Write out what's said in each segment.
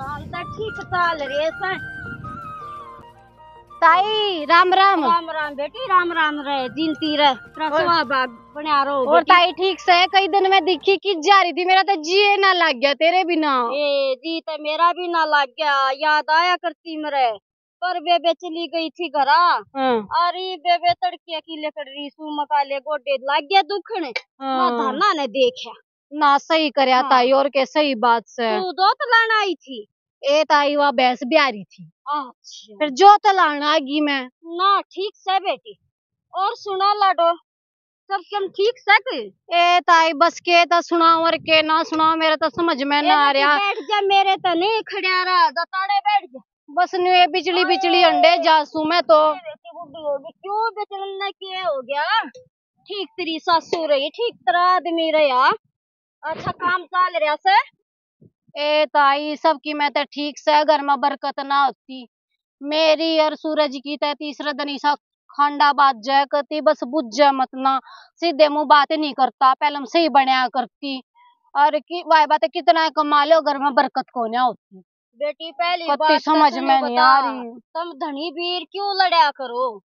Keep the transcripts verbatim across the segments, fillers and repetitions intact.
हम तो ठीक चाल रहे हैं। ताई, राम राम। राम राम बेटी, राम राम रे, जीनती रे, तेरा और सुहाग भाग बण्या रहो और बेटी। ताई ठीक से, कई दिन में दिखी कि जा रही थी, मेरा तो जी ना लग गया तेरे बिना। ए जी, तो मेरा भी ना लग गया, याद आया करती मेरे, पर बेबे चली गई थी घरा। हाँ। अरे बेबे तड़के की लिकड़ रही सू, मकाले गोडे लग गया दुखने। हाँ। मैं धाना ने देखा। ना, सही करया हाँ। ताई, और के सही बात से। तू जोत लाना आई थी? ए ताई, वा भैंस ब्यारी थी। अच्छा। फिर जोत लाना आ गई मैं। ना, ठीक से बेटी। और सुना लाडो, सब कम ठीक से के? ए ताई, बस के ता सुनाओ और के ना सुनाओ, मेरे तो समझ में ना आ रहा। बैठ जा, मेरे तो नहीं खड़ा रहा, जताड़े बैठ जा। बस न्यू ये बिचली बिचली अंडे जासू मैं तो। बेटी बुढ़ी होगी, क्यों बेचलन ने के हो गया? ठीक तेरी सासू रही, ठीक तेरा आदमी रहा, अच्छा काम चल रहा से। ए ताई, सबकी मैं तो ठीक से, घर में बरकत ना होती। मेरी और सूरज की तो तीसरे दिन ऐसा खांडा बाज जाए, कती बस बुझे मत ना, सीधे मुंह बात नहीं करता, पहले हम सही बनया करती। और कि वाह बात है, कितना कमा लो, घर में बरकत को ना होती। बेटी, पहली कत्ती बात तो समझ तन्ने में नहीं बता, आ रही। तुम धनी बीर क्यों लड़ा करो?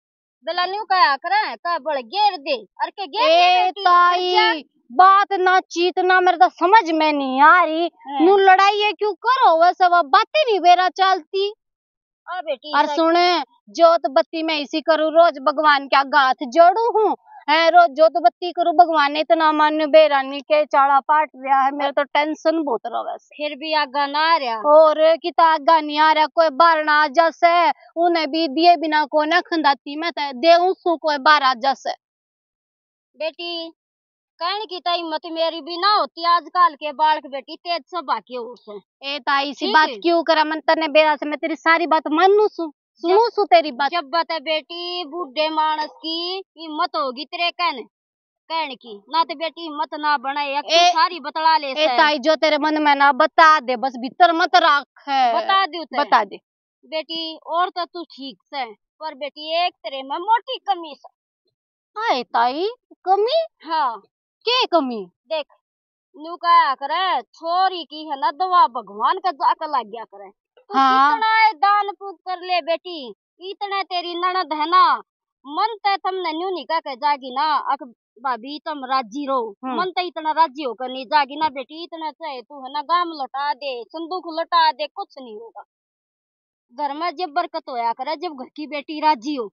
बेला न्यू कहा करे, का बड़ घेर दे, अर के घेर दे ए बेटी, ताई, अच्छा? बात ना चीत ना मेरे तो समझ में नहीं आ रही। हैं। नू लड़ाई है क्यों करो? वैसे वो बातें नहीं बेरा चलती। आ बेटी, और सही। सुने, जोत बत्ती मैं इसी करूँ, रोज भगवान के आगे हाथ जोड़ू हूँ, है, रोज जोत बत्ती करूँ, भगवान ने इतना मान्य बेरानी के चाला पाट रहा है, मेरा तो टेंशन बहुत रहा वैसे। फिर भी आगा ना आ रहा। और किता आगा नहीं आ रहा, कोई बारना आ जा से, उन्हें भी दिए बिना को ना खंदाती, मैं तो देऊं सू कोई बार आ जा से। बेटी, कहने की तो हिम्मत मेरी भी ना होती, आजकल के बालक बेटी तेज स्वभाव के हो से। ए ताई, इसी ठीक बात है। क्यों करा, मन तन्ने बेरा से मैं तेरी सारी बात मानू सू, सुनू सू तेरी बात। जब बात है बेटी, बूढ़े मानस की हिम्मत होगी तेरे कहने, कहने की, ना तो बेटी हिम्मत ना बने, या तू ए, सारी बतला ले ए से। ताई, जो तेरे मन में ना बता दे, बस भीतर मत रख। बता दूं ते। बता दे। बेटी, और तो तू ठीक से, पर बेटी एक तेरे में मोटी कमी से। हाय ताई, कमी? हाँ। के कमी? देख, न्यू कहा करे, छोरी की है ना दवा भगवान का जाके लग गया करे। तू हाँ। कितना ए दान पुण्य कर ले बेटी, इतने तेरी ननद है ना, मन ते तुमने न्यू नहीं कह के जागी ना, अक भाभी तुम राजी रहो, हम्म। मन ते इतना राजी होकर नहीं जागी ना बेटी, इतना चाहे तू है ना गाम लौटा दे, संदूक लौटा दे, कुछ नहीं होगा। घर में जब बरकत होया करे, जब घर की बेटी राजी हो।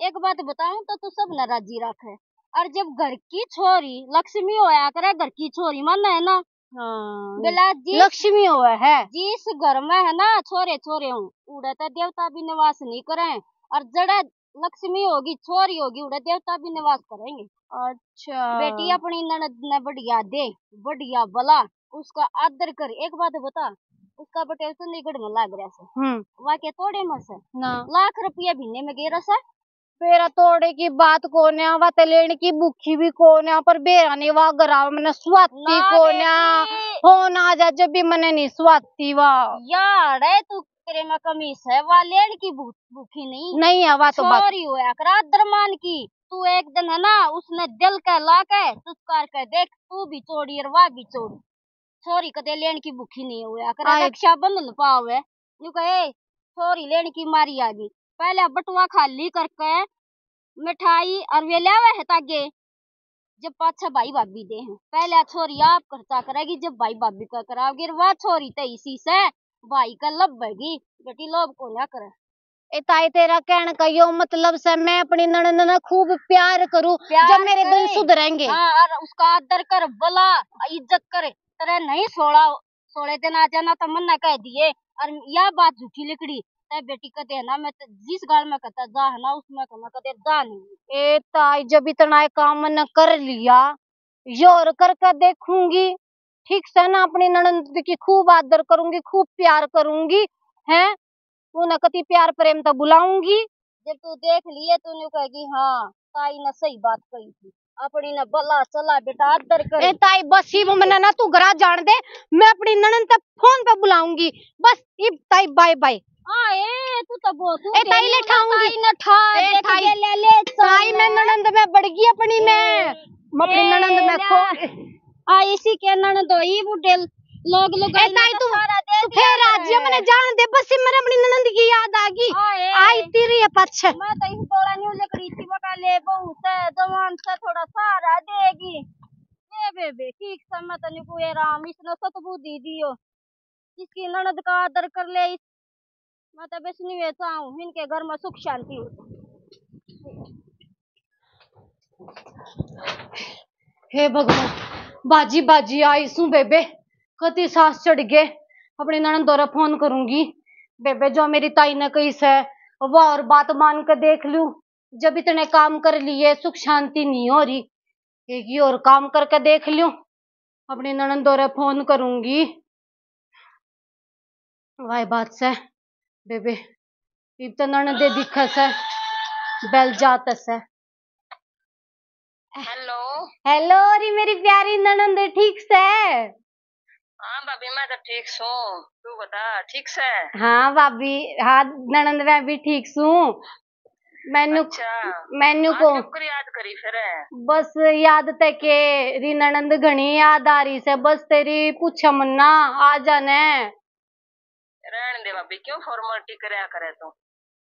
एक बात बताऊं तो तू सब ने राजी रखे, और जब घर की छोरी लक्ष्मी होया करे, घर की छोरी माने है ना, हाँ, बेला जिस लक्ष्मी होवे है। जिस घर में है ना छोरे छोरे हों, उड़े तो देवता भी निवास नहीं करे, और जड़े लक्ष्मी होगी, छोरी होगी, उड़े देवता भी निवास करेंगे। अच्छा। बेटी अपनी ननद ने बढ़िया दे, बढ़िया भला, उसका आदर कर। एक बात बता, उसका पटेल चंडीगढ़ में लाग रहा से, हम्म। वहाँ के तोड़े में से ना। लाख रुपया महीने में गेरा से। बेरा तोड़े की बात कोन्या, वा ते लेने की भूखी भी कोन्या, पर बेरा ने वा गराव मने स्वाती ना कोन्या। बेटी। फोन आ जा जब भी मने नहीं स्वाती वा। यार, तू तेरे में कमी से, वा लेन की भू-, भूखी नहीं। नहीं है, वा तो बात। छोरी होया कर आदर मान की। तू एक दिन है ना, उसने दिल के ला के, चुस्कार के देख, तू भी चोड़ी और वा भी चोड़ी। छोरी कदे लेन की भूखी नहीं होया करे। आए। रक्षाबंधन पावे, न्यू कहे, "छोरी लेन की मारी आ गई।" पहले बटुआ खाली करके मिठाई और वे ल्यावे है तागे, जब पाछे भाई भाभी दे हैं। पहले छोरी आप खर्चा करेगी, जब भाई भाभी का कराओगे। वाह, छोरी तो इसी से भाई का लभेगी, बेटी लोभ को ना करे। ए ताई, तेरा कहने का यो मतलब से, मैं अपनी ननद ने खूब प्यार करूं, प्यार जब मेरे दिन करे। सुधरेंगे। हाँ, और उसका आदर कर, भला इज्जत कर। तेरे नहीं सोलह, सोलह दिन आ जाना तो मन्ने कह दिए, और या बात झूठी लिकड़ी। ते बेटी कदे है ना, मैं ते जिस गाल में कहता जा है ना, उसमें कहना कदे जा नहीं। ए ताई, जब इतना काम मैंने कर लिया, यो और करके देखूंगी। ठीक से ना, अपनी ननद की खूब आदर करूंगी, खूब प्यार करूंगी, हैं? उन्हें कति प्यार प्रेम तो बुलाऊंगी। जब तू देख लिए, तू न्यू कहेगी, "हाँ, ताई ने सही बात कही थी।" अपनी ने भला चला बेटा, आदर कर। ए ताई, बस इब मन्ने ना तू घरा जान दे, मैं अपनी ननद ते फोन पे बुलाऊंगी। बस इब ताई, बाय बाय। आ, ए, तू तो बहुत ए ताई, ले ठाऊंगी। ताई ने ठा, ए देख ताई, ले, ले, ले, ताई, मैं ननद में बढ़ गई अपनी में। ए, मैं अपनी ए, ननद में ले। खो। आ, इसी के ननद होई बुढ़ेल। लोग लोग ए ताई, तू फिर आ जियो, मने जान दे, बस मेरे अपनी ननद की याद आ गई। आई तेरी है पाछे। मैं तो इस बोला नहीं लकड़ी थी, मका ले बहू से, जवान से थोड़ा सहारा देगी। ए बेबे, ठीक से मैं तने को, ए राम, इसने सतबुद्धि दियो। इसकी ननद का आदर कर ले, इस मैं तो बस नहीं चाहूँ इनके घर में सुख शांति हो। हे भगवान, बाजी बाजी आई सूं बेबे, कति सांस चढ़ गए। अपनी ननद दौरा फोन करूंगी। बेबे, जो मेरी ताई ने कही से, वो और बात मान के देख लूं। जब इतने काम कर लिए, सुख शांति नहीं हो रही, एक ही और काम करके देख लूं। अपनी ननद दौरे फोन करूंगी। वाई बात से बेबे, इब तो ननद दे दिखे से, बैल जात से। हेलो। हेलो री मेरी प्यारी ननद, ठीक से? हाँ भाभी, मैं तो ठीक सूं, तू बता, ठीक से? हाँ भाभी, हाँ ननद, मैं भी ठीक सूं। मैनू अच्छा, मैनू आज को क्यों कर याद करी फिर? बस याद ते के री ननद, घणी याद आ रही से, बस तेरी पूछा मन्ना, आ जाने। रहन दे भाभी, क्यों फॉर्मेलिटी करया करे तू?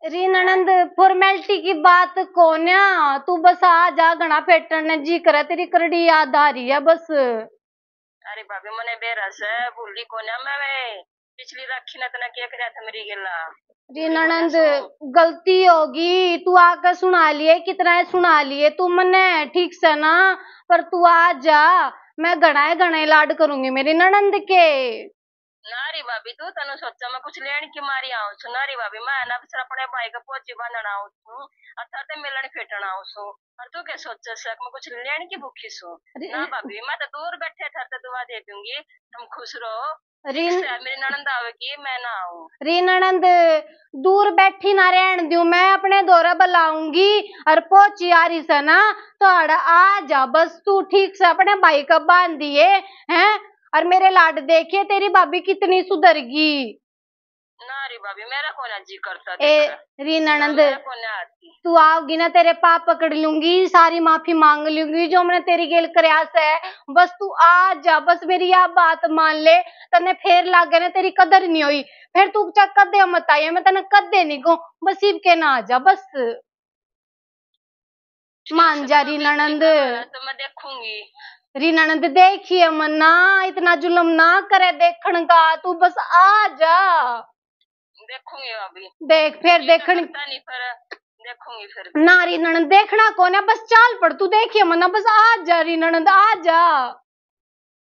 री ननद, फॉर्मेलिटी की बात कोन्या, तू बस आ जा, घणा फेटन ने जी करे, तेरी करड़ी याद आ रही है बस। अरे भाभी, मने बेरा से भूली कोन्या मैं वे। पिछली राखी ने तने के करया था मेरी गेला? री ननद, गलती होगी, तू आके सुना लिए, कितना सुना लिए तू मने, ठीक से ना, पर तू आ जा, मैं घणा घणा लाड करूंगी मेरी ननद के। ना री भाभी, तू तनु सोचा मैं कुछ लेन की मारी आऊं छु। ना री भाभी, मैं ना बस अपने भाई का पोची बांधन आऊं छु, और थारे ते मिलन फेटन आऊं छु। और तू क्या सोचे से मैं कुछ लेन की भूखी सू? अरे, ना अरे। भाभी, मैं तो दूर बैठे थारे ते दुआ दे दूंगी, तुम खुश रहो। अरे, ठीक से, मेरी ननद आवेगी, मैं ना आऊं। री ननद, दूर बैठी ना रहन दूं, मैं अपने दौरे बुलाऊंगी। और पोची आ रही से ना, तो अड़ आ जा बस तू, ठीक से अपने भाई का बांध दिए हैं। और मेरे लाड देखिए, तेरी भाभी कितनी सुधर गई। ना रे भाभी, मेरा कोन्या जी करता ए, देख। री ननद, ना, मेरा कोन्या आती। तू आओगी ना, तेरे पाँव पकड़ लूंगी, सारी माफी मांग लूंगी जो मैंने तेरी गेल करया से। बस तू आ जा, बस मेरी या बात मान ले, तन्ने फेर लागे ना तेरी कदर नहीं होई, फिर तू चाहे कदे मत आइए, मैं तन्ने कदे नहीं कहूं, बस इब के ना आ जा बस। मान जा री ननंद। तो मैं देखूंगी। री ननंद, देखिए मन्ना, इतना जुल्म ना करे देखण का, तू बस आ जा। देखूंगी भाभी। देख, फिर देखण। नहीं, पर देखूंगी फिर। ना री ननंद, देखना कौन है, बस चाल पड़ तू, देखिए मन्ना, बस आ जा री ननंद, आ जा।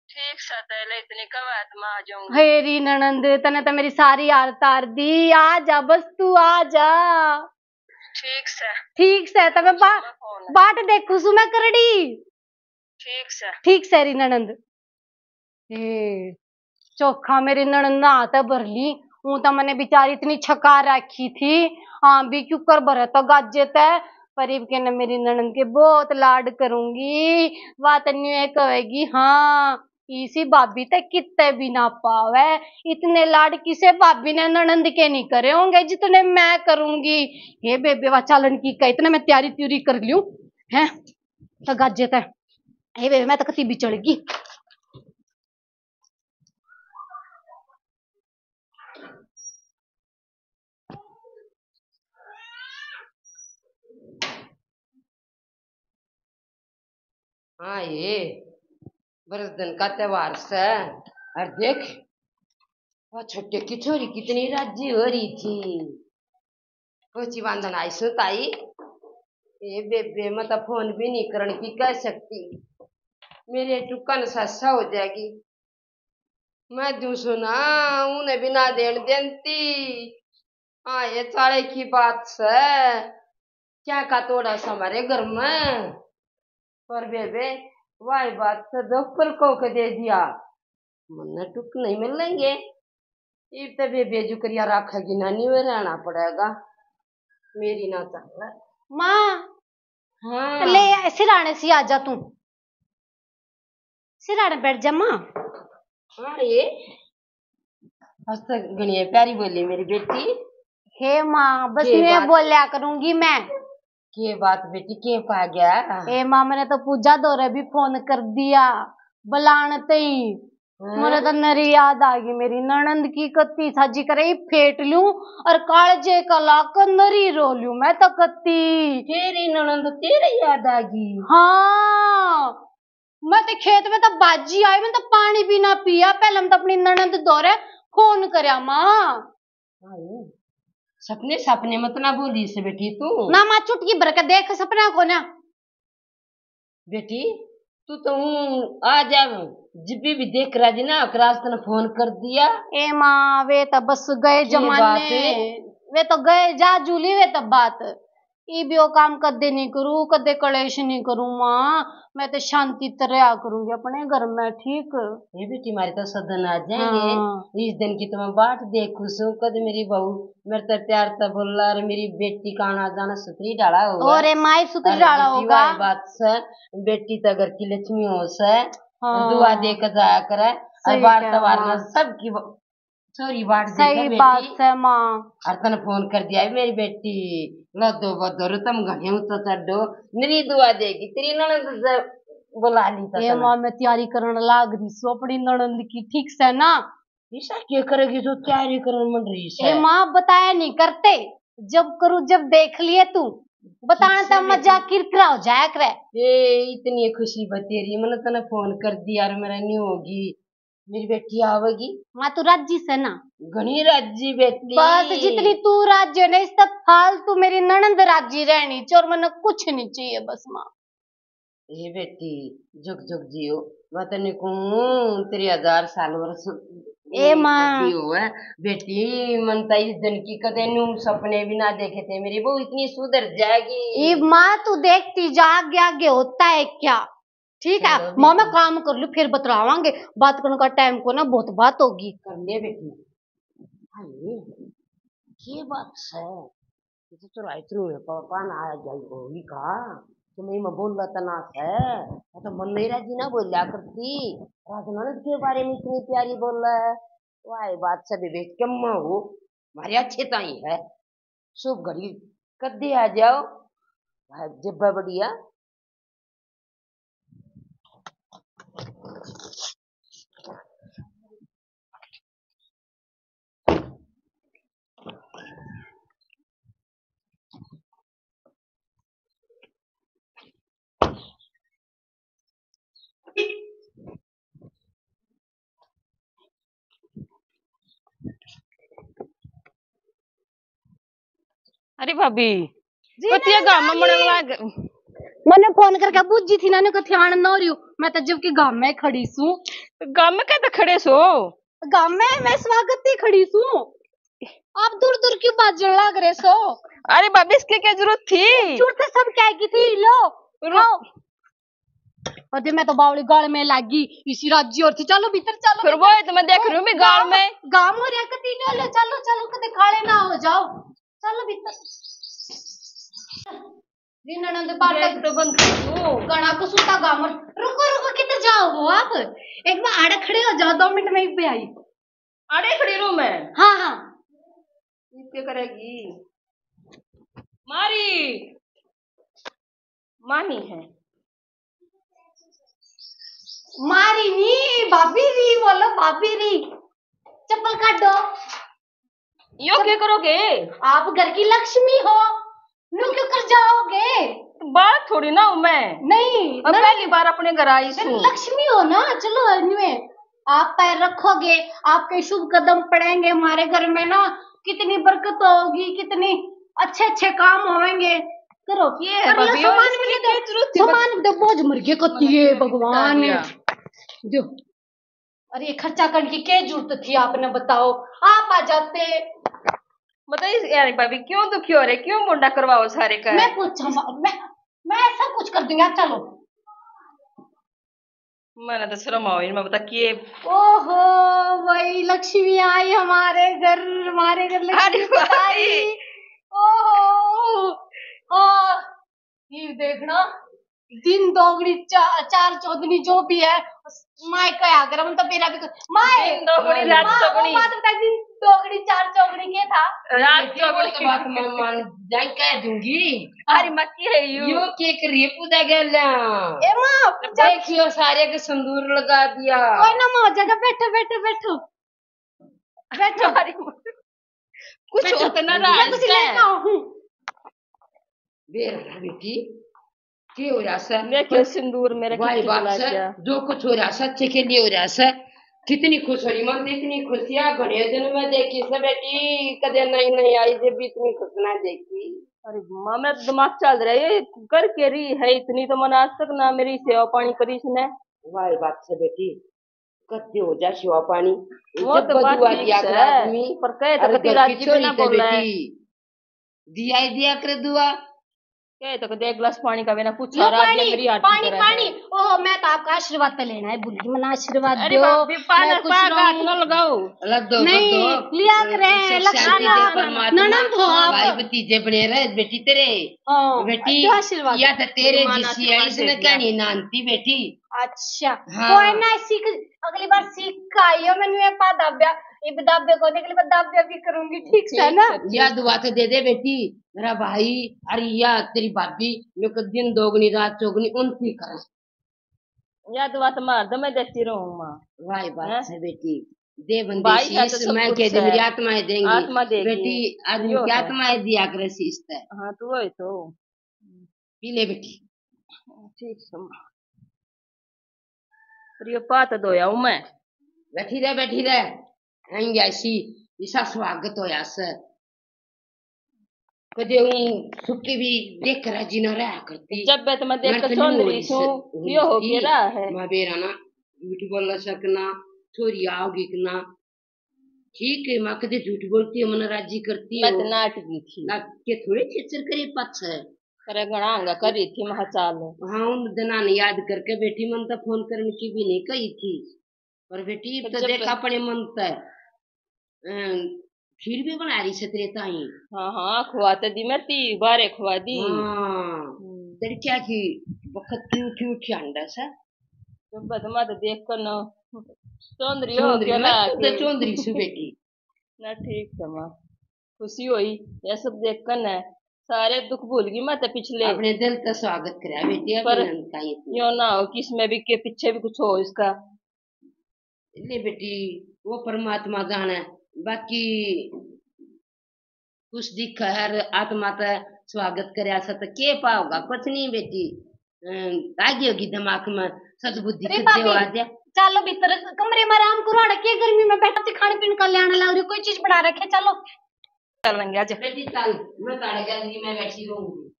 ठीक सा, तैले इतनी कवायद में आ जाऊंगी। हे री ननंद, तने तो मेरी सारी हार तार दी, आ जा बस तू, आ जा। ठीक से। ठीक से, तबे बा-, बाट देखू सु मैं करड़ी। ठीक से। ठीक से री ननंद। ए, चोखा मेरी ननंद ना हाथ भर ली, ऊं तो मने बेचारी इतनी छका रखी थी, हाँ भी क्यों कर भरे तो गाजे ते, पर इब के न मेरी ननंद के बहुत लाड करूंगी, बात न्यू कहेगी, हाँ, इसी भाभी ते कितने भी ना पावे, इतने लाड किसे भाभी ने ननंद के नहीं करे होंगे जितने मैं करूंगी। हे बेबे, वा चालन की का इतने मैं तैयारी त्यूरी कर लूं, हैं? तो गाजे ते, हे बेबे, मैं तो कती भी चढ़ गई। हाँ, ये बरस दिन का त्योहार से। और देख, वो छोटे की छोरी कितनी राजी हो रही थी। पोची बांधन आई सु ताई। ए बेबे, मैं तो फोन भी नहीं करण की कह सकती, मेरे टुकन सासा हो जाएगी। मैं दूं सु ना, उन्हें भी ना देन देती। हाँ, ये चाले की बात से, क्या का तोड़ा सा हमारे घर में। पर बेबे, वाई बात से दो पलकों के दे दिया, मन्ने टुक नहीं मिलेंगे। इब तो बेबे जुकरिया रखेगी ना, नहीं रहना पड़ेगा, मेरी ना चल। माँ, हाँ। ले सिराने सी आ जा तू। सिराने बैठ जा माँ। हाँ, ये आज तो घणी प्यारी बोली मेरी बेटी। हे माँ, बस के मैं बात? बोल्या करूंगी मैं। के बात बेटी, के पा गया? हे माँ, मैंने तो पूजा दौरे भी फोन कर दिया, बुलाने ते ही। हाँ। मेरे तो नरी याद आ गई मेरी ननंद की, कत्ती साजी करे ही फेट लूं और कालजे का लाकर नरी रो लूं मैं तो कत्ती। तेरी ननंद तेरे याद आ गई? हाँ, मैं तो खेत में तो बाजी आई, मैं तो पानी भी ना पिया, पहले मैं तो अपनी ननंद दौरे फोन करया माँ। हाय, सपने सपने मत ना बोली से बेटी तू। ना माँ, चुटकी भर के देख सपना को ना। बेटी, तू तो हूँ आ जा, जिब्बी भी देख राजी ना, अकराज तने फोन कर दिया। ए माँ, वे तो बस गए ये बात जमाने, है। वे तो गए जा जूली, वे तो बात। ई भी वो काम कदे नहीं करूँ, कदे कलेश नहीं करूँ माँ, मैं तो शांति तो रहा करूँगी अपने घर में, ठीक। ये बेटी, मारे तो सदन आ जाएंगे। हाँ। इस दिन की तो मैं बाट देखूं सूं, कद मेरी बहू मेरे ते प्यार ते बोला और मेरी बेटी का आना जाना सुथरी ढाला होगा। और ए माई सुथरी अरे ढाला बेटी, होगा। वाह बात से, बेटी तो घर की लक्ष्मी हो से, हाँ। दुआ दे के जाया करे। और सही बार कह त्योहार माँ। में सबकी ब-, छोरी बाट सही देखे बात बेटी। है माँ। और तने फोन कर दिया है मेरी बेटी, लदो बदो रो तुम घने ऊंचा चढ़ो, मेरी दुआ देगी तेरी ननद से बुला ली तो ए तने। माँ, मैं तैयारी करण लाग रही सू अपनी ननद की, ठीक से ना? ऐसा क्या करेगी जो तैयारी करण मन रही ए से? माँ, बताया नहीं करते, जब करूँ जब देख लिए तू, बताना ठीक से तो मजा बेटी। किरकिरा हो जाया करे। ए, इतनी खुशी बतेरी, मैंने तने फोन कर दिया और मेरा नहीं होगी, मेरी बेटी आवेगी। माँ, तू राजी से ना? घणी राजी बेटी। बस जितनी तू राजी है ना, इससे फालतू मेरी ननंद राजी रहनी चाहिए और मैंने कुछ नहीं चाहिए बस माँ। ए बेटी, जुग जुग जियो। मैं तने कहूँ, तेरी हजार साल वर्ष ए माँ। बड़ी होवे। बेटी, मन तो इस दिन की कदे न्यू सपने भी ना देखे थे। मेरी बहू इतनी सुधर जाएगी। ए माँ, तू देखती जा, आगे आगे होता है क्या। ठीक है चलो माँ, मैं बेटी। काम कर लूँ, फिर बतलावांगे। बात करने का टाइम को ना, बहुत बात होगी। कर ले बेटी। हाय, ये बात है। ये तो चुराई चुरू है, पापा ना आ जाई होगी का? तुम्हें मैं बोल रहा था ना से, मैं तो मन नहीं राजी ना बोल्या करती। राजनंद के बारे में इतनी प्यारी बोल रहा है। वाह, बात से विवेक के माँ हो, मारे अच्छे ताई है। शुभ घड़ी कदे आ जाओ, भाई जब्बा बढ़िया। अरे भाभी, जी, कतिया नहीं, गाम में नहीं। मड़न लाग। मैंने फोन करके बूझी थी ना, ने कथी आनंद हो रही हूँ। मैं तो जबकि गाम में खड़ी सूं। गाम में क्या तो खड़े सो? गाम में मैं स्वागत ही खड़ी सूं। आप दूर दूर क्यों बाजण लाग रहे सो? अरे भाभी, इसकी क्या जरूरत थी? जरूरत तो सब क्या की थी, लो। रो- आओ। और दे, मैं तो बावली गाल में लागी, इसी राजी और थी। चलो भीतर चलो, फिर भीतर। वो तो मैं देख रही हूँ, मैं गाल गाम, में। गाम हो रहा कती नहीं हो, चलो, चलो, कदे काले ना हो जाओ। चलो भीतर। जी ननंद, बात गेट तो बंद कर दो। घना कुसुता गाम। रुको, रुको, किधर जाओ हो आप? एक बार आड़े खड़े हो जाओ, दो मिनट में इब्बे आई। आड़े खड़ी रहूं मैं? हाँ, हाँ। इब्बे करेगी। मारी। मानी है। मारी नी, भाभी री बोलो, भाभी री। चप्पल काटो। यो क्या करोगे? आप घर की लक्ष्मी हो, न्यू क्यों कर जाओगे? बात थोड़ी ना हूँ मैं। नहीं, अब ना, पहली बार अपने घर आई फिर हूँ। लक्ष्मी हो ना, चलो न्यू है। आप पैर रखोगे, आपके शुभ कदम पड़ेंगे हमारे घर में ना, कितनी बरकत होगी, कितनी अच्छे अच्छे काम होंगे। करो, ये है कर लो, भाभी, और सामान इसकी भी दो, क्या जरूरत थी? सामान दो, बोझ मर गए, कत्ती है, भगवान। दिया। जो अरे, खर्चा करने की क्या जरूरत थी, आपने बताओ, आप आ जाते। बताइए यार भाभी, क्यों दुखी हो रहे, क्यों मुंडा करवाओ सारे का? मैं पूछा, मैं, मैं सब कुछ कर दूंगी, आप चलो। मैंने तो शर्म आओ इनमें, बता किए। ओहो, वही लक्ष्मी आई हमारे घर, हमारे घर लक्ष्मी अरे भाई। पधारी। ओहो, हाँ, ये देखना, दिन दोगुनी चा-, चार चौदनी जो भी है, माय कहा कर, हम तो बेरा भी कर। माय, दिन दोगुनी, रात माँ, वो चौगुनी। बात बता, दिन दोगुनी, चार चौगुनी के था? रात ये चौगुनी। तो बात मैं मान जाए, कह दूंगी। अरे मक्की है यू। यो के कर रही है पूजा गैला? ए माँ, देखियो, सारे के सिंदूर लगा दिया। कोई ना माँ, जगह बैठो, बैठो, बैठो। बैठो। अरे माँ। कुछ बैठो। होता ना रहा मैं कुछ है। लेकर आऊँ। बेरा बेटी, के हो रहा सै? देखो, सिंदूर मेरा वाही कितने बात लग सै, गया। जो कुछ हो रहा सै, अच्छे के लिए हो रहा सै। कितनी खुश हो रही मन, इतनी खुशियां घणे दिन में देखी सै बेटी, कदे नहीं, नहीं आई जब भी इतनी खुश ना देखी। अरे माँ, मेरा तो दिमाग चल रहा है, ये कर के रही है इतनी, तो मन आज तक ना मेरी सेवा पानी करी इसने। वाही बात सै बेटी, कदे हो जा सेवा पानी। वो जब तो बात बदुआ ठीक दिया सै, कर आदमी, पर कहे तो अरे कति घर की राजी छोरी ना तो बोले। बेटी, दिया ही दिया करे दुआ। कहे तो कदे एक गिलास पानी का बिना कुछ लो आ रहा, पानी, मेरी आरती पानी, करे पानी। है। ओहो, मैं तो आपका आशीर्वाद तो लेना है, भूल गई, मना आशीर्वाद अरे दो, बाप रे, मैं पागल, कुछ पागल, ना हाथ ना लगाओ। लग दो, नहीं, लग दो। लिया करे, सब लग शांति दो, दे परमात्मा, ननद हो आप। भाई भतीजे बने रहे बेटी तेरे। हाँ, बेटी, जो आशीर्वाद या तो तेरे माँ ने जिसी है, आशीर्वाद इसने दे दिया। कहनी नानती बेटी। अच्छा, हाँ। कोई ना, सीख, अगली बार सीख के आइयो, मैंने ये पा दाब्या, ये भी दाब्या को, अगली बार दाब्या भी करूंगी, ठीक से ठीक ना? है, ठीक। या दुआ तो दे दे बेटी, मेरा भाई, अरे या तेरी भाभी, मेरे को दिन दोगुनी रात चौगुनी उनकी करे। या दुआ तो मार दो, मैं देती रहूं माँ। वाह बात हैं? है बेटी, दे बंदे भाई है तो शीश, सब मैं कुछ कह दे, है। मेरी आत्मा है देंगी। आत्मा देगी। बेटी, आदमी यो की है। आत्मा है दिया करे शीश ते। हाँ, तो वही तो। पी ले बेटी। ठीक है माँ। पर यो पात धोया हूँ मैं। बैठी रह, बैठी रह। आएंगे ऐसी, ऐसा स्वागत होया सै। कदे हूँ सुखी भी देख राजी ना रहा करती। जब मैं तुम्हें देख मैं के तो चौंध रही नहीं हूँ, हो यो हो सकती। के रहा है। मैं बेरा ना झूठ बोल सकना, छोरी आओगी कि ना। ठीक है, मैं कदे झूठ बोलती हूँ, मने राजी करती मैं हो। तो नाट गई थी। ना के थोड़े चिचर करे पाछे। अरे घणा हंगा कर रही थी, मैं चाल। हाँ, उन दिना ने याद करके बेटी मन तो फोन करने की भी नहीं कही थी। पर बेटी, तो तो जब देखा अपने मन ते, अं, खीर भी बना रही से तेरे ताई। हाँ, हाँ, खुआ तो दी मैं ती, बारे खुआ दी। हाँ। हम्म। तेरी क्या की बखत की उठी उठी अंडा से? तो बदमा तो देख कर ना चौंधरी हो चौंधरी, गया मैं ना खुद के। चौंधरी सु बेटी। ना ठीक है माँ, खुशी हुई ये सब देख कर ना, सारे दुख भूल गई मैं तो पिछले। अपने दिल का स्वागत करा बेटी, पर अपने नंद का ये। यो ना हो कि इसमें भी के पीछे भी कुछ हो इसका। ले बेटी, वो परमात्मा जाने, बाकी कुछ दिख हर आत्मा ते स्वागत करया से तो के पाओगा? कुछ नहीं बेटी। अम, आ गई होगी दिमाग में सद्बुद्धि अरे के देव भाभी, आ जा। चलो भीतर कमरे में आराम करो, आड़े के गर्मी में बैठा थी, खाने पीने का ले आने लाओ रे, कोई चीज बना रखे, चलो। चलेंगे आज। बेटी चल, मैं ताड़े गैलरी में बैठी रहूंगी।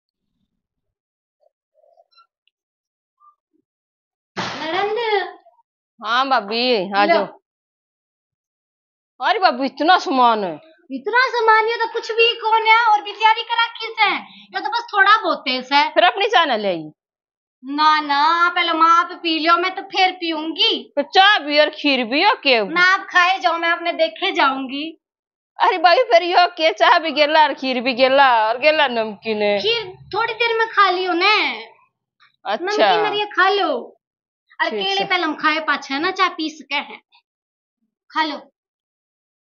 ननंद। हाँ भाभी, आ लो। जाओ। अरे भाभी, इतना सामान है। इतना सामान, ये तो कुछ भी कौन है, और भी तैयारी करा की से, ये तो बस थोड़ा बहुत है से। फिर अपनी चाय ना ले आई? ना ना, पहले माँ आप पी लो, मैं तो फिर पीऊंगी। तो चाय भी और खीर भी हो के? ना, आप खाए जाओ, मैं अपने देखे जाऊंगी। अरे भाई, फिर यो के, चाय भी गेला और खीर भी गेला और गेला नमकीन है। खीर थोड़ी देर में खा लियो ने। अच्छा। नमकीन और ये खा लो। और ठीक केले है। पहले हम खाए, पाछे ना चाय पी सके हैं। खा लो,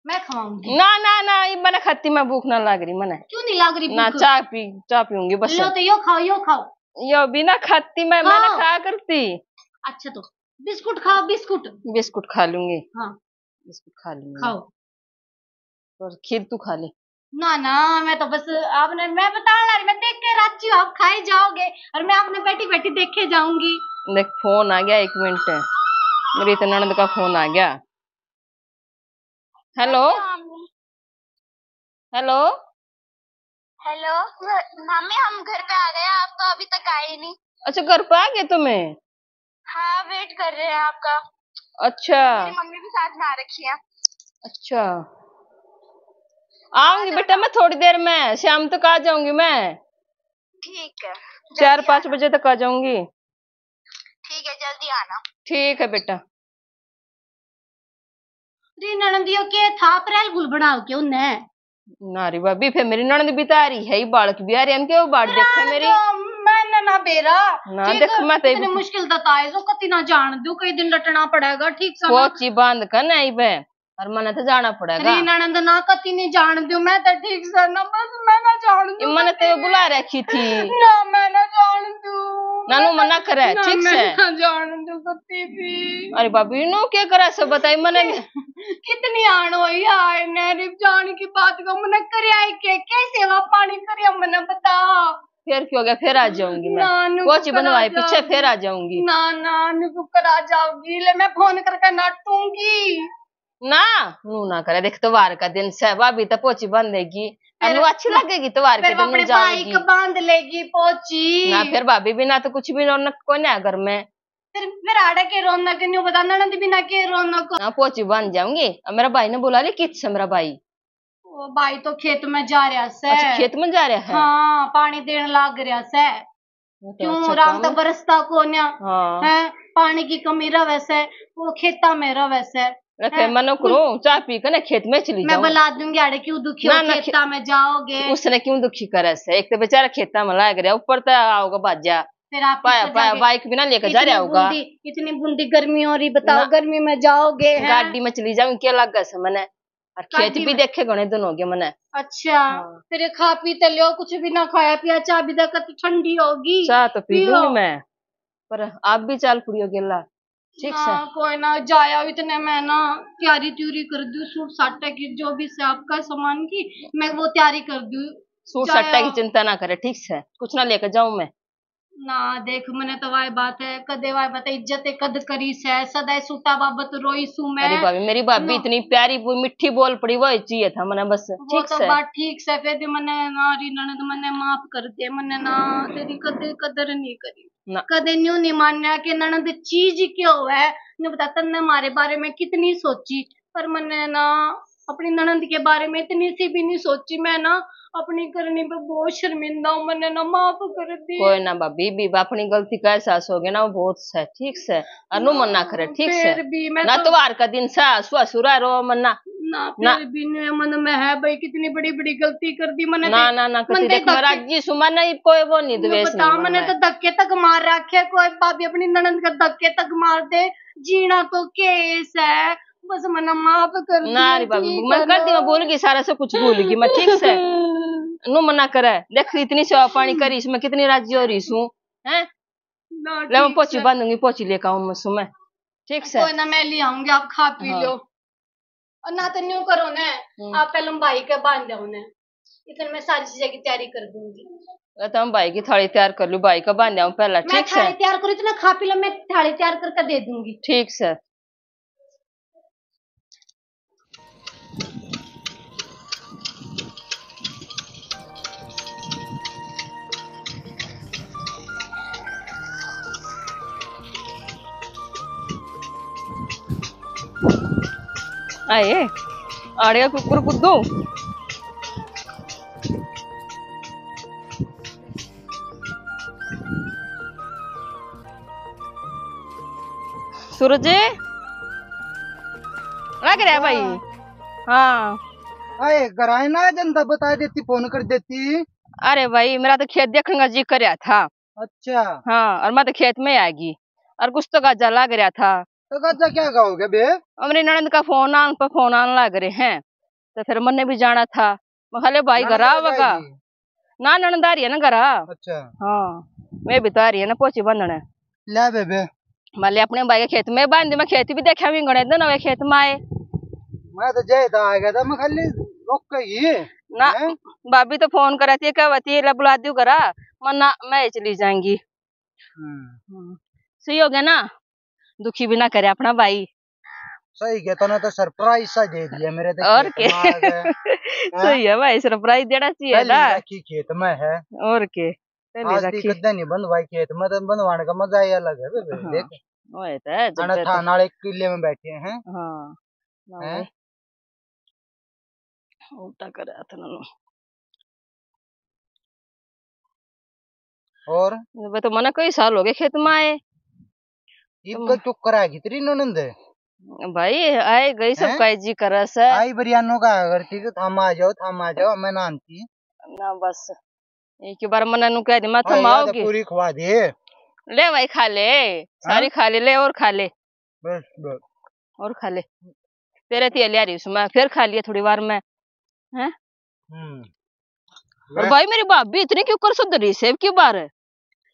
मैं खवाऊंगी। ना ना ना, ये मने खत्ती में भूख ना लाग रही मने। क्यों नहीं लाग रही ना, भूख? चाय पी, चाय पीऊंगी बस। लो तो यो खाओ, यो खाओ। यो भी ना खत्ती में, मैंने हाँ। खा करती। अच्छा तो बिस्कुट खाओ, बिस्कुट। बिस्कुट खा लूंगी। हाँ। बिस्कुट खा लूंगी। खाओ। और खीर तू खा ले। ना ना, मैं तो बस आपने, मैं बताने ला रही, मैं देख के राजी हूँ, आप खाए जाओगे और मैं आपने बैठी बैठी देखे जाऊंगी। देख, फोन आ गया, एक मिनट, मेरी तो ननद का फोन आ गया। हेलो। हेलो। हेलो। म-, मामी, हम घर पे आ गए, आप तो अभी तक आए ही नहीं। अच्छा, घर पे आ गए तुम्हें? हाँ, वेट कर रहे हैं आपका। अच्छा। मेरी मम्मी भी साथ में आ रखी है। अच्छा, आऊंगी बेटा मैं थोड़ी देर में, शाम तक आ जाऊंगी मैं। ठीक है, चार पाँच बजे तक आ जाऊंगी। ठीक है, जल्दी आना। ठीक है बेटा। री ननदियो के था अप्रैल फूल बनाओ के उन्हें। ना री भाभी, फिर मेरी ननद भी तो आ रही है, ये बालक भी आ रहे हैं, के वो बाट देखे मेरी। मैंने ना बेरा, ना, ठीक देख, है? मैं तो इतनी मुश्किल तै आए सो, कती ना जान दूं, कई दिन डटना पड़ेगा, ठीक से ना? पोची बांध कर ना आई बे, और मने तो जाना पड़ेगा। अरे ननद ना, कती नहीं जान दूं मैं तो, ठीक से ना, बस मैं ना जान दूं, मने तो बुला रखी थी ना, मैं ना जान दूं। नानू मना करे, ठीक से ना जान दूं कती भी। अरे भाभी, इनो क्या करा से बताई मने? कितनी आण हुई आए ने, रिप जान की बात को मने करिया के, के सेवा पानी करिया मने बता। फिर क्यों गया, फिर आ जाऊंगी मैं। ना, नु पोची बनवाए पीछे फिर आ जाऊंगी। ना, ना, नु कर आ जाऊंगी, ले मैं फोन करके नाटूंगी। ना, नू ना करे, देख त्योहार का दिन से, भाभी तो पोची बांधेगी। अनु अच्छी लगेगी त्योहार के दिन, अपने भाई को बांध लेगी पोची। ना, फिर भाभी बिना तो कुछ भी रौनक कोई ना घर में। फिर, फिर आड़े के रौनक न्यू बता, ननद बिना के रौनक। ना, पोची बांध जाऊंगी। अब मेरा भाई ने बुला ले, कित से मेरा भाई? ओ, भाई तो खेत में जा रहा से। अच्छा, खेत में जा रहा है? हाँ, पानी देने लाग रहा से। क्यों, अच्छा राम तो बरसता कोन्या। हाँ। हैं, पानी की कमी रहे से, वो खेता में रहे से। रखे मनो करो, चाय पी के ना खेत में चली जाऊं। मैं बुला दूंगी आड़े, क्यों दुखी हो, खेता में जाओगे? उसने क्यों दुखी करे से? एक तो बेचारा खेता में लाग रहा, ऊपर तो आओगा बाजा। फिर आप बाइक भी ना लेकर जा रहा होगा। इतनी बूंदी गर्मी हो रही, बताओ, गर्मी में जाओगे? गाड़ी में चली जाऊं, क्या लग गया से मने? और खेत भी देखे घणे दिन हो गए मने। अच्छा, हाँ। फिर ये खा पी तो लियो, कुछ भी ना खाया पिया, चाय भी देखा तो ठंडी होगी। चाय तो पी लूंगी मैं, पर आप भी चाल पड़ियो गेला, ठीक से? कोई ना, जाया इतने मैं ना तैयारी त्यूरी कर दूं, सूट साटे की, जो भी से आपका सामान की, मैं वो तैयारी कर दूं। सूट साटे की चिंता ना करे, ठीक से? कुछ ना लेकर जाऊं मैं। ना देख, मने तो वाई बात है, कदे वाई बात है, इज्जत है, कद करी सै, सदा ही सूटा बाबत रोई सू मैं। अरे भाभी, मेरी भाभी इतनी प्यारी, वो मीठी बोल पड़ी, वो चाहिए था मने बस। वो ठीक तो सै। बात ठीक सै, फिर भी मने ना री ननद, मने माफ कर दे, मने ना तेरी कदे कदर नहीं करी, ना। कदे न्यू नहीं मान्या कि ननद चीज क्यों है। न्यू बता, तन्ने मारे बारे में कितनी सोची, पर मने ना अपनी ननद के बारे में इतनी सी भी नहीं सोची। मैं ना अपनी करनी पे बहुत शर्मिंदा हूँ, मन्ने ना माफ कर दी। कोई ना भाभी, भी अपनी गलती का एहसास हो गया ना, वो बहुत सै, ठीक सै। अनु मना करे, ठीक सै। ना त्योहार का दिन सा ससुरा रो मन्ना। ना, फिर भी न्यू मन में है भाई, कितनी बड़ी बड़ी गलती कर दी मन्ने। ना ना ना, कती देख, मैं राजी सू, मन्ने कोई वो नहीं, द्वेष नहीं। मन्ने तो धक्के तक मार रखे, कोई भाभी अपनी ननद का धक्के तक मार दे, जीना तो केस है। बस मन्ने माफ कर ना रे भाभी, मैं कर दी, मैं भूल गई, सारा सब कुछ भूल गई मैं, ठीक सै। नु मना करे, देख इतनी सेवा पानी करी, इसमें कितनी राजी हो रही सू, हैं? ले मैं पोची बांधूंगी, पोची लेकर आऊं मैं सुबह, ठीक सै। कोई ना, मैं ले आऊंगी, आप खा पी लो। और ना तो न्यू करो ना, आप पहले भाई के बांध दो ना, इतने मैं सारी चीजें की तैयारी कर दूंगी। तो हम भाई की थाली तैयार कर लूं, भाई का बांध आऊं पहला, ठीक सै? थाली तैयार करो, इतना खा पी लो, मैं थाली तैयार करके दे दूंगी। ठीक सै। आए, आड़िया कुकुर कुद्दू। सूरज, लग रहा भाई। हाँ। हाँ। अरे, घर आए ना, जनता बता देती, फोन कर देती। अरे भाई, मेरा तो खेत देखने का जी कर रहा था। अच्छा। हाँ, और मैं तो खेत में आ गई, और कुछ तो गाजा लग रहा था। तो गाजा क्या गाओगे बे? हमारी ननद का फोन आन पर फोन आन लग रहे हैं, तो फिर मन्ने भी जाना था। मैं कहा, "ले भाई, घर आवेगा।" ना, ननद आ रही है ना घर। अच्छा। हाँ, मैं भी तो आ रही है ना पोची बांधने। ले बेबे। मैं ले अपने भाई के खेत में बांध दी, मैं खेत भी देखा भी घणे दिन हुए खेत में आए। मैं तो जय तो आ गया था, मैं खाली रुक गई ना। भाभी तो फोन करे थी, कहती, "ले बुला दियो घर।" मैं ना, मैं ही चली जाएंगी। हम्म। हम्म। सही हो गया ना, दुखी भी ना करे अपना भाई। सही गया, तने तो सरप्राइज सा दे दिया मेरे तो। और के? सही है भाई, सरप्राइज देना चाहिए ना। राखी खेत में है। और के? आज दी कदे नहीं बंधवाई खेत में, तो बंधवाने का मजा ही अलग है। हाँ, देख, वो तो है, जब था नाले किले में बैठे हैं। हाँ। उल्टा करे हाथ ना। और? वे तो मने कई साल हो गए खेत में आए। इब तो चुप करा कितरी ननंद। भाई, आए गई सब काई जी करे से। आई बरियानो का करती तो थाम आ जाओ, थाम आ जाओ, मैं नानती। ना बस। एक ही बार मना नु कह दे, मैं तो हाँ, याद है, माओगी। पूरी खवा दे। ले भाई, खा ले, सारी हाँ? खा ले, ले और खा ले। बस, बस। और खा ले। तेरे ते लिया रही हूँ मैं, फिर खा लिया थोड़ी बार में। हैं? हम्म। और ले। भाई, मेरी भाभी इतनी क्यों कर सुधरी से, की बार?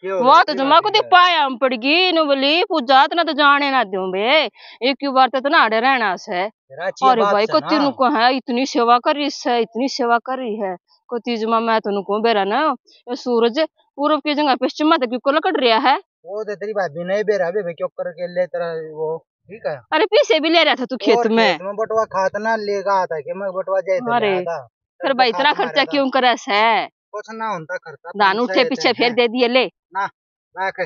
के हो वाह, गया, तो के जमा हो को दे गया? पाया हम पड़ गई, नु बोली, "पूजा इतना तो जाने ना दूं बे, एक ही बार तो इतना आड़े रहना से।" तेरा अच्छी अरे बात भाई, से को ना। तीनों को है, इतनी सेवा कर रही से, इतनी सेवा कर रही है। को तीज में मैं तनु को बेरा ना, ये सूरज पूरब की जगह पश्चिम में तो क्यों को लकड़ रहा है? वो तो तेरी भाभी नहीं बेरा बे, बे क्यों करके ले तेरा वो, ठीक है? अरे, पीछे भी ले रहा था तू खेत और में। खेत में बटवा खात ना लेगा आता कि मैं बटवा जाए तो अरे, ले आता। फिर भाई, इतना खर्चा क्यों करे से? कुछ ना होता खर्चा, धान उठे पीछे फेर दे दिए ले। ना, रख।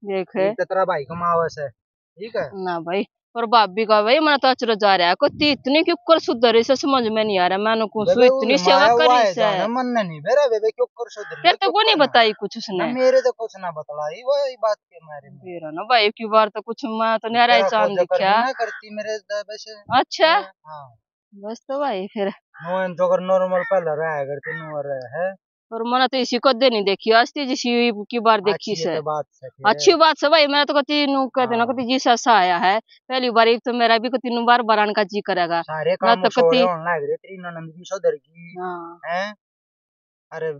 देख। ये तो तेरा भाई कमावे से, ठीक है? ना भाई, पर भाभी का भाई, मैंने तो अचरज आ रहा है, को ती इतनी क्यों कर सुधरी से, समझ में नहीं आ रहा। मैंने कुछ बेबे, इतनी सेवा करी से। मन ने नहीं बेरा बेबे, क्यों कर सुधरी? तेरे तो को नहीं बताई कुछ उसने? मेरे तो कुछ ना बतलाई, वही बात के मारे में। बेरा ना भाई, की बार तो कुछ मैं तो न्यारा ही चांद दिखा। ना करती मेरे बेबे से। अच्छा। हाँ। बस तो भाई फिर। नो, इन तो अगर नॉर्मल पहले रहा है, अगर तू नो रहा है। पर मैंने तो इसी कदे नहीं देखी, आज ती जिसी की बार देखी से। अच्छी बात से भाई, मैंने तो कती नु कहते ना, हाँ। कती जी सा आया है, पहली बार। एक तो मेरा भी कती नु बार बार आने का जी करेगा। सारे काम तो कती होने लग रहे, तेरी ननद भी सुधर गई। हाँ। हैं? अरे,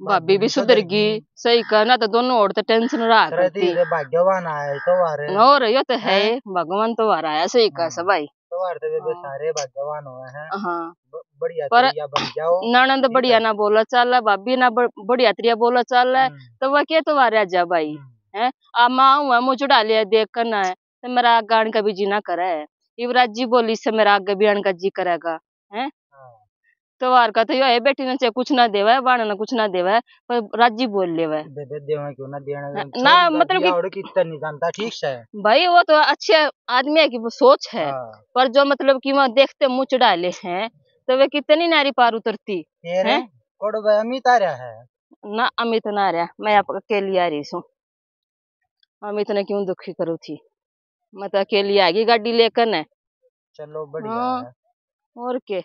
भाभी भी सुधर गई, सही कहा ना, तो दोनों और तो टेंशन रहा करती। भाग्यवान आए तो आ रहे। और यो तो है, भगवान तो आ रहा है, सही कहा से भाई। तो आ रहे तो सारे भाग्यवान हुए हैं। हाँ। बढ़िया तरिया बन जाओ। ननद बढ़िया ना बोला चाल है, भाभी ना बढ़िया तरिया बोला चाल है, तो वह के तो आ रहा जा भाई। हैं? आ माँ हुआ, मुँह चढ़ा लिया देख कर ना है, तो मेरा आगे आने का भी जी ना करे। युवराज जी बोली से मेरा आगे भी आने का जी करेगा। हैं? हाँ। त्योहार का तो यो है, बेटी ने चाहे कुछ ना देवे, बाण ने कुछ ना देवे, पर राजी बोल लेवे। दे दे, देवे क्यों ना देना? ना, मतलब कि और कितना नहीं जानता, ठीक से। भाई, वो तो अच्छे आदमी है कि वो सोच है, हाँ। पर जो, मतलब कि वहाँ देखते मुँह चढ़ा ले हैं, तो वे कितनी नारी पार उतरती हैं। कोड़ भाई अमित आ रहा है? ना, अमित ना आ रहा, मैं आप अकेली आ रही हूँ। अमित ने क्यों दुखी करूँ थी, मैं तो अकेली आ गई गाड़ी लेकर ने। चलो, बढ़िया है। और के?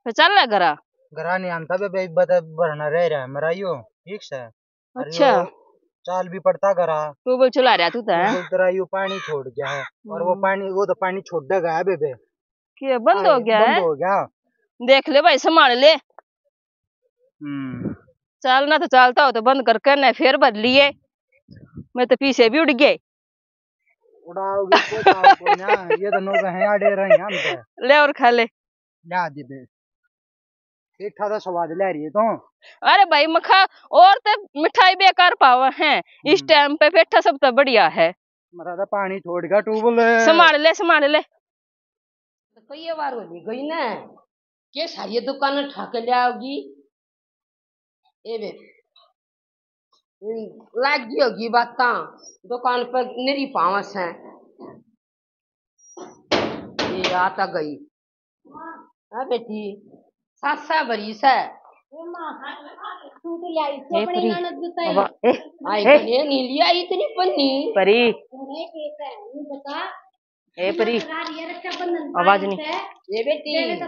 तो चल ले घरा। घरा नहीं आंदा बे, बे, बे, भरना रह रहा है मेरा यो, ठीक से। अच्छा। चाल भी पड़ता घरा। ट्यूबवेल चला रहा तू तो, हैं? ट्यूबवेल तेरा यो पानी छोड़ गया है, और वो पानी, वो तो पानी छोड़ गया है बेबे। के बंद हो गया है? बंद हो गया। देख ले भाई, संभाल ले। हम्म। चालना तो चालता हो तो बंद करके ने फेर भर लिए। मैं तो पीछे भी उड़ गए। उड़ाओगे, कोई उड़ाओ कोई ना, ये तो नौका है, आड़े रहे हैं हम तो। ले और खा ले। ला दे बे। मीठा तो स्वाद ले रही है तू। अरे भाई मखा, और तो मिठाई बेकार पावा है, इस टाइम पे पेठा सब तो बढ़िया है। मेरा तो पानी छोड़ गया ट्यूबवेल। संभाल ले, संभाल ले। तो कई बार हो गई ना, के सारी दुकान ठा के ले आओगी? ए बे, लाग गई होगी बातां, दुकान पर निरी पावस है। ये आ तो गई। हाँ बेटी, सासा भरी से। सूट ले आई, ए अपनी परी, ननद जूता ही। बाबा, ए, आई ए। कने नहीं लिया इतनी पन्नी। परी। ए परी। आवाज नहीं। ये बेटी,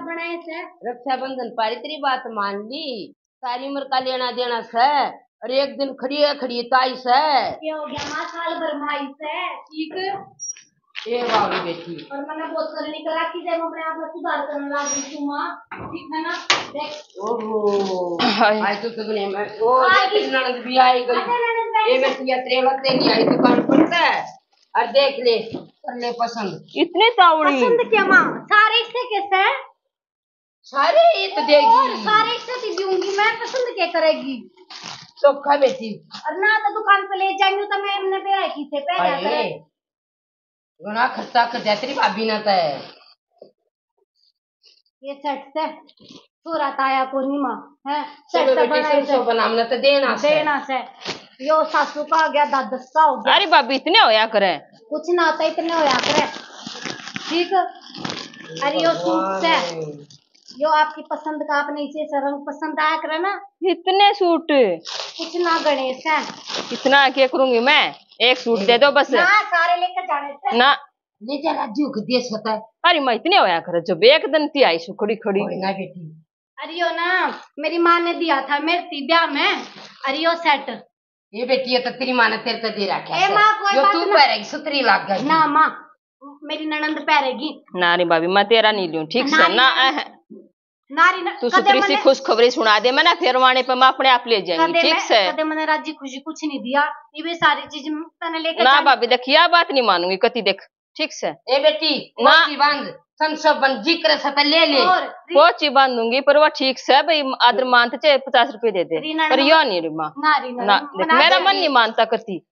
रक्षाबंधन पारी तेरी बात मान ली, सारी उम्र का लेना देना से, और एक दिन खड़ी है, खड़ी ताई से। ये हो गया माँ, साल भर माई से, ठीक। ए वाह बेटी। और मैंने बहुत करनी करा कि जब अपने आप में सुधार करने लग गई तू माँ, ठीक है ना? देख। ओहो। हाय। आज तो सगने में, ओ, आ गई। तेरी ननद भी आई गई। अच्छा, ननद भी आई। ए बेटी, या तेरे वास्ते नहीं आई दुकान पर से। और देख ले, कर ले पसंद। इतनी तावड़ी। पसंद क्या माँ? सारे इससे कैसे है? सारे ही तो देगी। और सारे इससे तो दूंगी मैं, पसंद क्या करेगी? चोखा बेटी। और ना तो दुकान पे ले जाएंगे तो मैं हमने बेरा की थे पहले अरे, करे। घणा खर्चा कर दिया तेरी भाभी ने तो। ये सेट से छोरा ताया को नी माँ, है? सेट से बनाए से। सो बनामने तो देना से। देना से। यो सासू का हो गया, दादस का हो गया। अरे भाभी, इतने होया करे। कुछ ना होता, इतने होया करे। ठीक। अरे यो सूट से, यो आपकी पसंद का, आपने इसे से रंग पसंद आया करे ना। इतने सूट? कुछ ना गणेश है। इतना क्या करूंगी मैं? एक सूट दे दो बस। ना, सारे लेकर जाने से। ना। ले जा राजू के देश होता है। अरे मैं इतने होया करे, जब एक दिन ती आई सु खड़ी खड़ी। कोई ना बेटी, अरे यो ना, मेरी माँ ने दिया था मेरे ती ब्याह में। अरे यो सेट। ये बेटी, ये तो तेरी माँ ने तेरे पे दे रखा ए है। माँ, कोई यो बात तू ना। पहरेगी, सुथरी लाग गई। ना माँ, मेरी ननंद पहरेगी। ना रे भाभी, मैं तेरा नहीं लूं, ठीक से ना। नारी ना। तू सुथरी सी खुशखबरी सुना दे, मैं ना फिर वाणे पे मैं अपने आप ले जाऊंगी, ठीक से। कदे मैंने राजी खुशी कुछ नहीं दिया, ये भी सारी चीज तने लेके ना। भाभी देख, यह बात नहीं मानूंगी कती, देख, ठीक से। ए बेटी, ना। पोची बांध, संसोबन जिक्र से तो ले ले। और पोची बांधूंगी, पर वो ठीक से भाई, आदर मान ते चाहे पचास रुपए दे दे, पर यो नहीं रे माँ। ना रे ना, देख, मेरा मन नहीं मानता कती।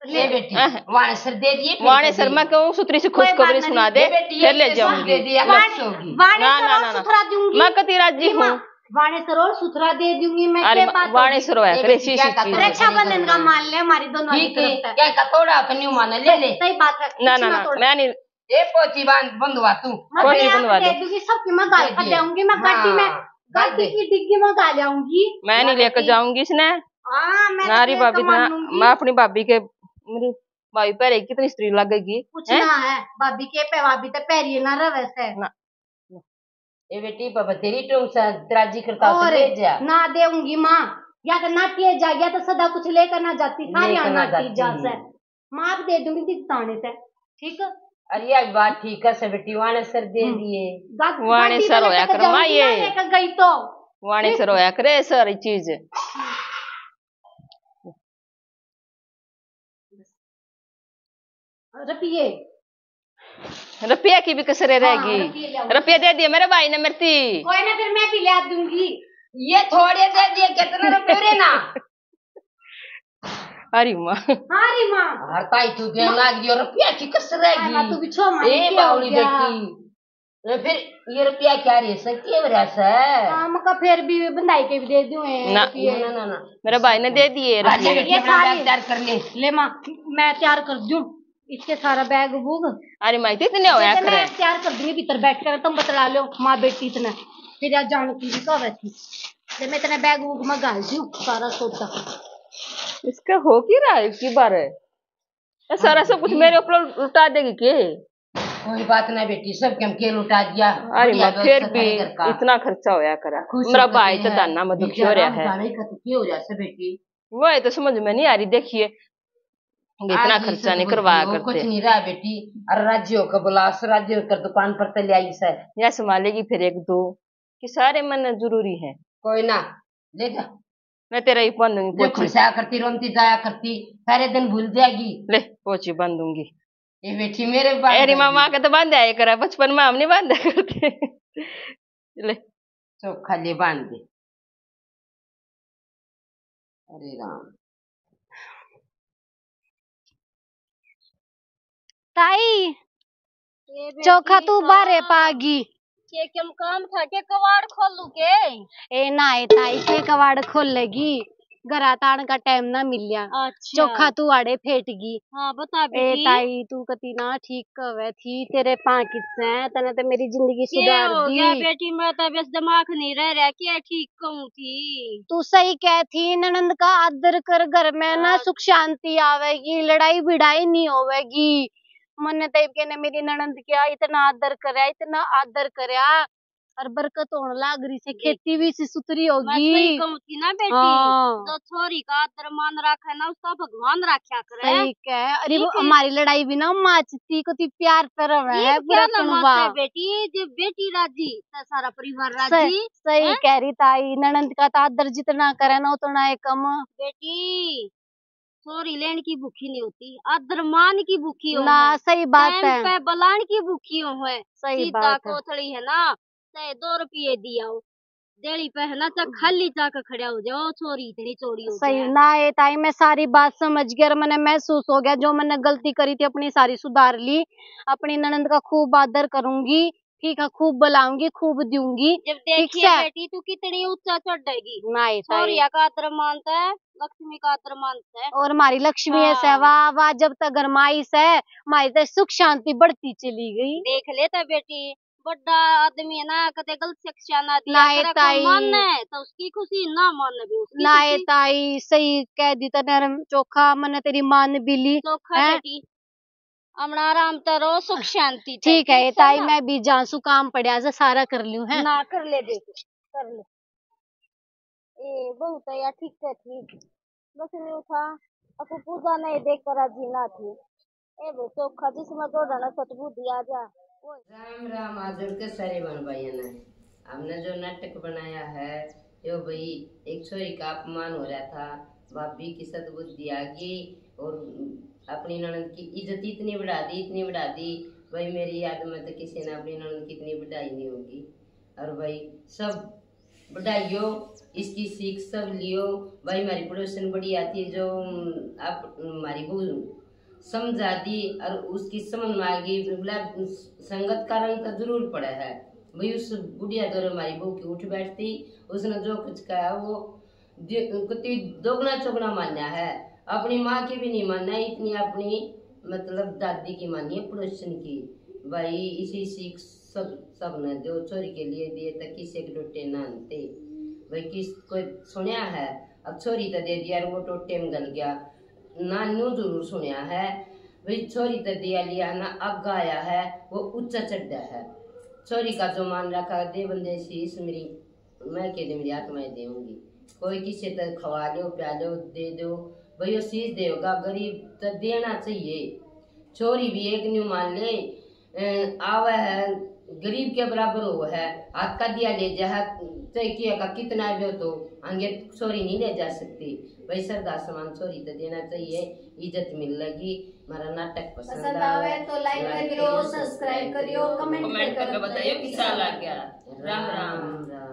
ले बेटी, वाणे सर दे दिए, फिर वाणे सर मैं कहूँ सुथरी सी खुशखबरी सुना दे, फिर ले जाऊंगी। वाणे सर और सुथरा दूंगी। मैं कती राजी हूँ। वाणे सर और सुथरा दे दूंगी मैं। अरे, वाणे सर होया करे, शी शी चीज। रक्षाबंधन का मान ले हमारी दोनों की तरफ से। क्या का तोड़ा तो नहीं माने, ले ले। सही बात है। ना ना ना, मैं नहीं। ए पोची बांध, बंधवा तू। पोची बंधवा दे दूंगी, सबकी मैं गाल खा जाऊंगी, मैं गाड़ी में, गाड़ी की डिग्गी में गा जाऊंगी। मैं नहीं लेकर जाऊंगी इसने। हाँ, मैं नारी भाभी ना, मैं अपनी भाभी के, मेरी भाभी पर कितनी स्त्री लगेगी। कुछ ना है, भाभी के पे, भाभी तो पैरिए ना रहे से। ए बेटी, बाबा तेरी टोंग से राजी करता हो तो और ले जा। ना देऊंगी माँ, या तो नाटिए जा, या तो सदा कुछ लेकर ना जाती, सारी लेकर ना नाटी जाती। जा से। माँ आप दे दूंगी दिताने से, ठीक है? अरे ये बात ठीक है से बेटी, वाणे सर दे दिए। वाणे सर होया कर माँ ये। गई तो वाणे सर होया करे सारी चीज। रुपये। रुपया की भी कसरे रहेगी। रुपये दे दिए मेरे भाई ने मेरे ती। कोई ना, फिर मैं भी ला दूंगी। ये थोड़े दे दिए, कितने रुपये रे ना? अरे माँ। हाँ रे माँ। हर ताई तू देन लाग दियो, रुपया की कसर रहेगी। तू भी छो माँ, ए बावली बेटी। ए, फिर ये रुपया क्या रे से, के हो रहा से? हाँ, मका फिर भी बंधाई के भी दे दूं। ना। ना, ना, ना। मेरे भाई ने दे दिए रुपये। ये सारे तैयार कर ले। ले माँ, मैं तैयार कर दूं इसके सारा बैग बुग। अरे माई, तो इतने होया करे। मैं तैयार कर दूंगी, भीतर बैठ कर तुम बतला लो माँ बेटी इतने। फिर यार जान की भी कह थी, जब मैं इतने बैग बुग में घाल दूं सारा सौदा। इसका हो की रहा है की बार है? ये सारा सब कुछ मेरे ऊपर लुटा देगी के? कोई बात ना बेटी, सब के हम के लुटा दिया। अरे माँ, फिर भी इतना खर्चा होया करा। मेरा भाई तो ताना मत दुखी हो रहा है। के हो रहा से बेटी? वो तो समझ में नहीं आ रही। देखिए, इतना खर्चा नहीं करवाया करते। कुछ नहीं रहा बेटी। अरे राज्य होकर बुला, राज्य होकर दुकान पर तो ले आई से। या संभालेगी फिर एक दो, कि सारे मन जरूरी है। कोई ना, ले जा। मैं तेरा ही बांधूंगी पोची। खर्चा करती, रोती जाया करती, सारे दिन भूल जाएगी। ले, पोची बांधूंगी। ये बेटी मेरे बांध। अरे मामा के तो बांध आया करा, बचपन में हम नहीं बांधा करते। ले। चोखा ले बांध दे। अरे राम। ताई, चोखा तू बारे पागी। के कम काम था के कवाड़ खोलू के? ए ना, ए ताई, के कवाड़ खोलेगी? घरा ताण का टाइम ना मिलिया। अच्छा। चोखा तू आड़े फेटगी। हाँ, बता ए बेटी। ताई, तू कती ना ठीक कहवे थी, तेरे पाँव किस्से, तने तो मेरी जिंदगी सुधार दी। बेटी, मैं तो बस दिमाग नहीं रह रहा, क्या ठीक कहूँ थी। तू सही कह थी, ननंद का आदर कर, घर में ना सुख शांति आवेगी, लड़ाई भिड़ाई नहीं होवेगी। मन्ने तो इब के ने मेरी ननंद क्या इतना आदर करया, इतना आदर करया, और बरकत होने लाग रही से, खेती भी सी सुथरी होगी। मैं सही कहूँ थी ना बेटी, हाँ। जो छोरी का आदर मान रखा है ना, उसका भगवान रखा करे। सही कह। अरे वो हमारी लड़ाई भी ना माचती को ती प्यार तरह है, बुरा ना माचे बेटी, जो बेटी राजी तो सारा परिवार राजी। सही कह रही ताई, ननंद का तो आदर जितना करे ना उतना ही कम। बेटी छोरी लेन की भूखी नहीं होती, आदर मान की भूखी हो ना। सही बात है। पे बलान की भूखी हो है। सही बात है। कोथली है ना, चाहे दो रुपये दिया हो, देली पे है ना, चाहे खाली चाक खड़ा हो जाओ, छोरी इतनी चोरी हो सही ना। ए ताई, मैं सारी बात समझ गई और मैंने महसूस हो गया, जो मैंने गलती करी थी अपनी सारी सुधार ली। अपनी ननंद का खूब आदर करूंगी, ठीक है, खूब बुलाऊंगी, खूब दूंगी। जब देखिए बेटी, तू कितनी ऊंचा चढ़ेगी। ना ए ताई। छोरिया का आदर मानता है, लक्ष्मी का आदर मानता है। और हमारी लक्ष्मी है से, वाह वाह, जब तक घर में आई से, हमारी तो सुख शांति बढ़ती चली गई। देख लेता बेटी, बड़ा आदमी है ना, कदे गलत शिक्षा ना दिया करे, ताई। माने तो उसकी खुशी, ना माने भी उसकी खुशी। ताई, सही कह दी तने चोखा, मने तेरी मान भी ली। चोखा बेटी, अपना आराम तो रहो, सुख शांति। ठीक है ताई, मैं भी जाऊं सु, काम पड़ा जा, सारा कर लूं है ना। कर ले बेटी। कर ले। ए, बहू तो यार ठीक तो थी, बस न्यू था, अब पूजा नहीं देख कर राजी ना थी। ए, वो चोखा जिसमें दो दाना सतबुद्धि आ जा, वो। राम राम, हाथ जोड़ के सारे बहन भाइयों ने। हमने जो नाटक बनाया है, यो भाई, एक छोरी का अपमान हो रहा था, भाभी की सतबुद्धि आ गई और अपनी ननद की इज्जत इतनी बढ़ा दी, इतनी बढ़ा दी। भाई, मेरी याद में तो किसी ने अपनी ननद की इतनी बढ़ाई नहीं होगी। और भाई, सब बढ़ाइयो, इसकी सीख सब लियो। भाई, हमारी पड़ोसन बड़ी आती है, जो, उम, आप, हमारी बहू समझा दी और उसकी समझ में आ गई। बोला, संगत का रंग तो जरूर पड़ा है। भाई, उस बुढ़िया दौरे हमारी बहू की उठ बैठती, उसने जो कुछ कहा वो दि-, कति दोगुना चौगुना मान्या है। अपनी माँ की भी नहीं मान्या, इतनी अपनी, मतलब, दादी की मानी है, पड़ोसन की। भाई, इसी सीख सब, सब ने दो, छोरी के लिए दिए तो किसी के टोटे ना आनते। भाई, किस कोई सुनया है? अब छोरी तो दे दिया और वो टोटे में गल गया। ना न्यू जरूर सुनया है, भाई, छोरी तो दिया लिया ना, आगा आया है, वो ऊंचा चढ़ा है। छोरी का जो मान रखा, दे बंदे शीश मेरी, मैं कह दे, मेरी आत्मा ही देऊंगी। कोई किसी तो खवा लो, प्या लो, दे दो, भाई, वो शीश देगा। गरीब तो देना चाहिए। छोरी भी एक न्यू मान ले, अ, आवे है, गरीब के बराबर हो है, हाथ का दिया ले जा है, चाहे किया का कितना भी हो तो आगे छोरी नहीं ले जा सकती। भाई, श्रद्धा समान छोरी तो देना चाहिए, इज्जत मिल लगी। हमारा नाटक पसंद पसंद आवे आवे तो like like करियो, करियो, subscribe करियो, comment comment करके करके बताइयो बताइयो किसा किसा लग गया। राम राम। राम राम।